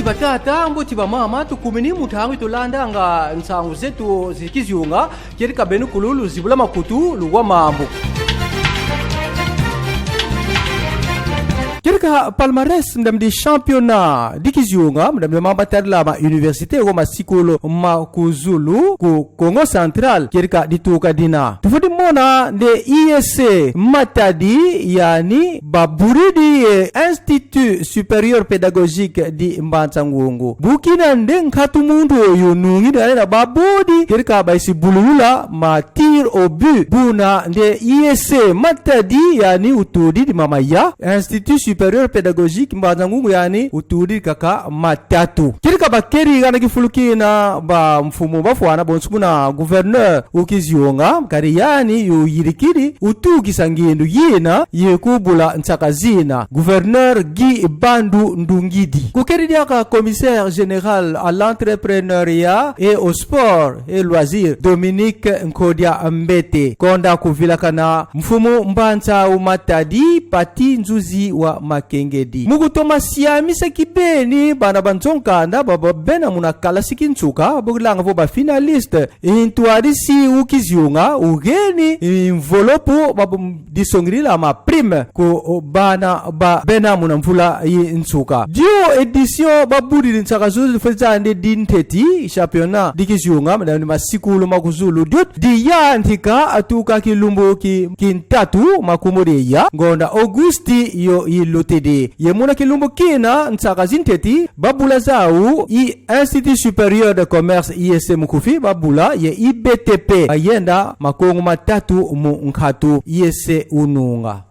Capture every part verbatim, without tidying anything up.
Batata, mbote, bamama, tukumini mu ntangu yi tulandanga nsangu zetu zi kizunga. Kedika beno kulu luzibula makutu, luwa mambu. Kedika palmarès, mu diambu di championnat di kizunga, mu diambu di mambu matadila ma université go masikulu ma ku zulu ku Kongo Central, kedika dituka dina. Tufweti mona nde I S C Matadi, yandi babudidi, eh, Institut Supérieur Pédagogique di Mbanza-Ngungu. Bu kina nde nkatu muntu yoyo nungi, nde yandi babudi, kedika bayisi bululula ma tirs au but. Buna nde I S C Matadi, yandi utudidi mama ya, Institut Supérieur Pédagogique Mbanza-Ngungu, yandi utudidi kaka matatu. Kedika bakedi gana kifulu kina, bamfumu bafwana bonso kuna gouverneur u kizunga, kadi yandi yu yidikidi utukisa ngindu yina ye kubula nsaka zina, gouverneur Guy Bandu Ndungidi. Kukedi diaka commissaire général à l'entrepreneuriat et au sport et loisirs, Dominique Nkodia Mbete. Konda kuvilakana mfumu mbanza u Matadi, Pathy Nzuzi wa Makengedi. Mu kutoma siamisa kibeni bana ba nzo-nkanda ba, ba bena muna kalasi ki nsuka, bokilanga vo ba finalistes, ntwadisi u kizunga ugeni enveloppe ba, ba, disongidila ma prime ku bana ba bena muna mvula yi nsuka. Dio édition babudidi nsaka zozo fweti zaya nde di ntete, championnat di kizunga, mu diambu di masikulu ma ku zulu, dio diyantika tuka kilumbu ki, ki ntatu makumodi ye ya ngonda Augusti yo ilutidi. Ye muna kilumbu kina nsaka zi ntete babula zau i Institut Supérieur de Commerce, I S C mu nkufi, babula ye I B T P, bayenda makongo matatu mu nkatu, I S C ununga.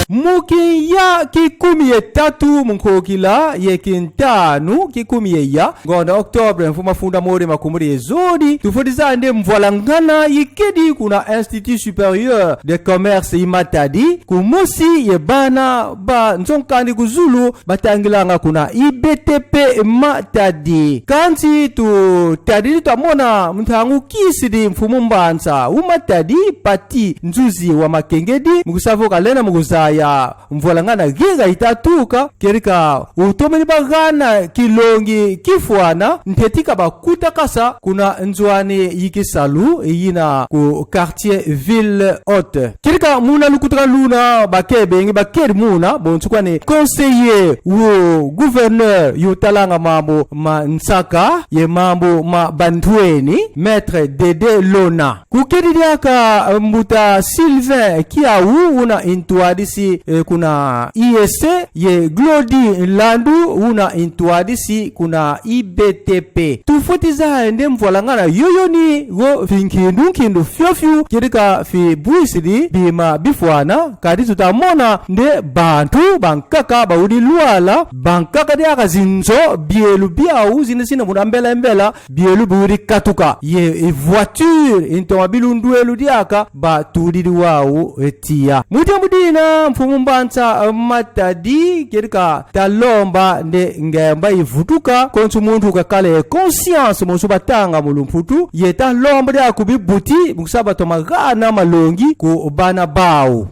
Mu kiya ki kumi ye tatu mu nkokila ye ki ntanu ki kumi ye ya ngonda octobre, mvu mafunda modi makumodi ye zodi, tufweti zaya nde mvwalangana yikedi kuna Institut Supérieur de Commerce yi Matadi, kumosi ye bana ba nzo-nkanda ku zulu batangilanga kuna I B T P Matadi. Kansi tutadidi twamona mu ntangu kisidi mfumu mbanza u Matadi, Pathy Nzuzi wa Makengedi, mu kusa vo kalenda mu kuzaya mvwalangana ginga yita tuka, kedika utomene bagana kilongi kifwana ntete kabakutakasa kuna nzo ani yi kisalu yina ku quartier Ville Haute. Kedika muna lukutakanu luna bakedi bengi bakedi muna, bonso kwani conseiller u gouverneur yu talanga mambu ma nsaka ye mambu ma bantwenia, Maître Dédé Lona. Kukedi diaka mbuta Sylvain Kiau, una ntwadisi, eh, kuna I S C, ye Glody Landu, una ntwadisi kuna I B T P. Tufweti zaya nde mvwalangana yoyo ni go fi nkindu nkindu fiofio, kedika fibwisidi bima bifwana, kadi tuta mona nde bantu bankaka bawidi lwala, bankaka diaka zinzo, bielu biau zina zina muna mbela mbela, bielu biwidi katuka, ye, e voiture, ntomabilu ndwelu diaka batudidi wau, e, tiya. Mu diambu dina, mfumu mbanza, e, Matadi, kedika ta lomba nde ngemba ivutuka, konso muntu kakala ye conscience, bonso batanga mu lumputu, ye ta lomba diaka ku bibuti, mu kusa batoma gana malongi ku bana bau.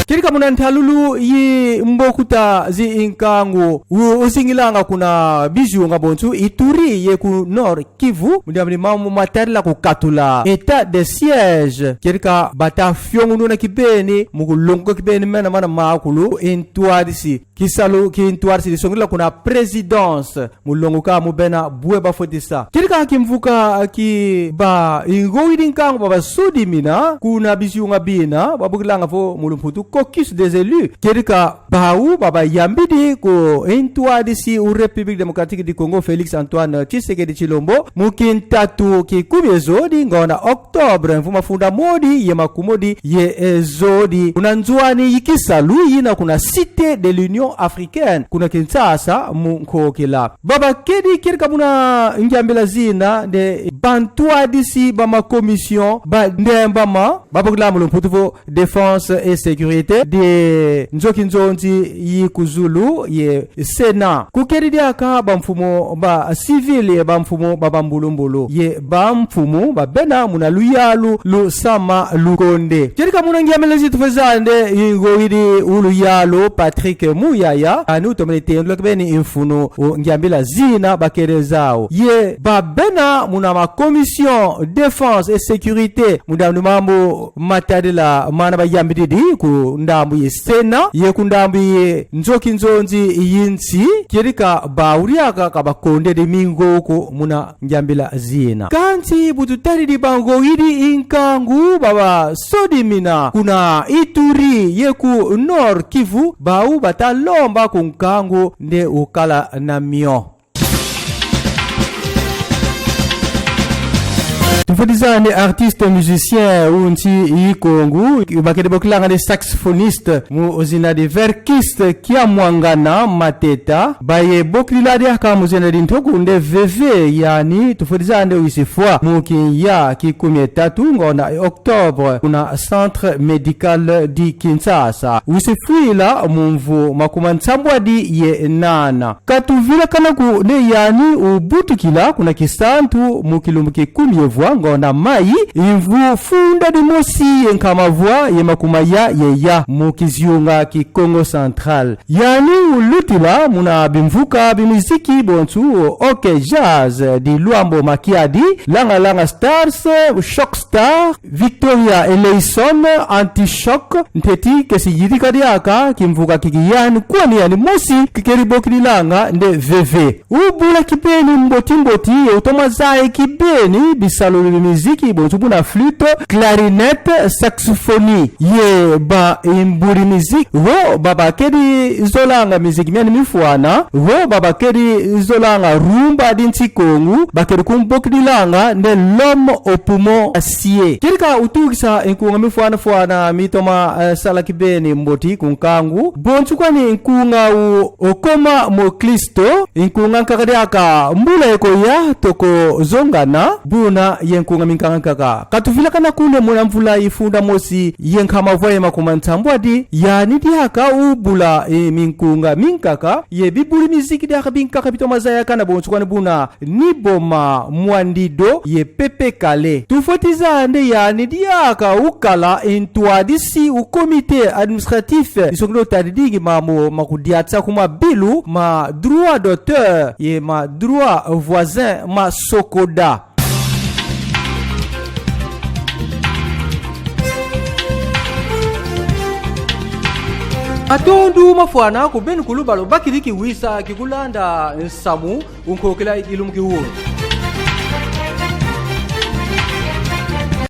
Kedika muna ntalulu yi mbokuta zi nkangu u-, uzingilanga kuna bizunga bonso Ituri ye ku Nord Kivu, mu diambu di mambu matadila kukatula état de siège. Kedika bata fiongununa kibeni, mu kulonguka kibeni mena mana makulu, ntwadisi kisalu ki ntwadisi disongidila kuna présidence, mu longuka mu bena bwe bafweti sa. Kedika kimvuka ki ba ingowidi nkangu ba basudi mina kuna bizunga bina babokilanga vo mu lumputu caucus des élus. Kedika bau babayambidi ku ntwadisi u République Démocratique du Congo, Félix Antoine Tshisekedi Tshilombo, mu ki ntatu ki kumi ye zodi ngonda octobre, mvu mafunda modi ye makumodi ye, e, zodi, kuna nzo ani yi kisalu yina kuna Cité de l'Union Africaine, kuna Kinshasa, mu nkokila. Babakedi kedika muna ngiambila zina nde bantwadisi ba ma commission ba ndembama, babokila mu lumputu vo défense et sécurité. Te de nzo kinzonzi yi ku zulu ye Sénat. Kukedi diaka bamfumu ba civil ye bamfumu ba bambulumbulu ye bamfumu ba bena muna luyalu lu Sama Lukonde. Kedika muna ngiamele zi tufweti zaya nde i ngogidi u luyalu Patrick Muyaya, yandi utomene tendula kibeni mfunu u ngiambila zina bakedi zau. Ye ba bena muna ma commission défense et sécurité, muna mambu matadila mana bayambididi ku ndambu yi Sénat, ye ku ndambu yi nzo kinzonzi yi nsi, kedika bau diaka ka bakondedi mingogo muna ngiambila zina. Kansi bu tutadidi bangogidi i nkangu ba basodimina kuna Ituri ye ku Nord-Kivu, bau bata lomba ku nkangu nde ukala na mio. Tufweti zaya nde artiste musicien u nsi yi Kongo, bakedi bokilanga nde saxophoniste, mu zina di Verckys Kiamuangana Mateta, baye bokilila diaka mu zina di ntoku nde Veve, yandi tufweti zaya nde wisi fwa mu kiya ki kumi ye tatu ngonda octobre kuna Centre Médical di Kinshasa. Wisi fwila mu mvu makumansambwadi ye nana. Ka tuvilakana ko nde yandi ubutukila kuna Kisantu mu kilumbu ki kumi ye vwa ngonda mai, i mvu funda dimosi ye nkama vwa ye makumaya ye ya mu kizunga ki Kongo Central. Yandi ulutila muna bimvuka bi miziki bonso OK Jazz di Luambo Makiadi, Langa Langa Stars, Choc Star, Victoria Eleison, Anti-Choc, nteti kesi yidika diaka kimvuka ki kiyandi kwandi yandi mosi kikedi bokililanga nde Veve. Ubula kibeni mboti mboti ye utoma zaya kibeni bisalu bi miziki bonso buna flûte, clarinette, saxophonie. Ye ba imbudi miziki wo babakedi zolanga miziki miandi mifwana, wo babakedi zolanga rumba di nsi Kongo, bakedi kumbokililanga nde l'homme au poumon d'acier. Kedika utukisa nkunga mifwana fwana mitoma, eh, sala kibeni mboti ku nkangu. Bonso kwani nkunga u Okoma Moklisto, nkunga nkaka diaka mbula ye koya toko zongana, buna ye nkunga minkaka nkaka. Ka tuvilakana ko nde muna mvula yi funda mosi ye nkama vwa ye makumansambwadi, yandi diaka ubula, eh, minkunga minkaka, ye bibudi miziki diaka binkaka bitoma zayakana bonso kwani buna Niboma Mwandido ye Pepe Kalle. Tufweti zaya nde yandi diaka ukala ntwadisi u comité administratif, disongidi utadidingi mambu ma kudiatisa ku mabilu ma droit d'auteur ye ma droit voisin ma SOCODA. Matondo mafwana ku beno kulu ba lubakidi kiwisa ki kulanda nsamu u nkokila yi kilumbu ki wunu.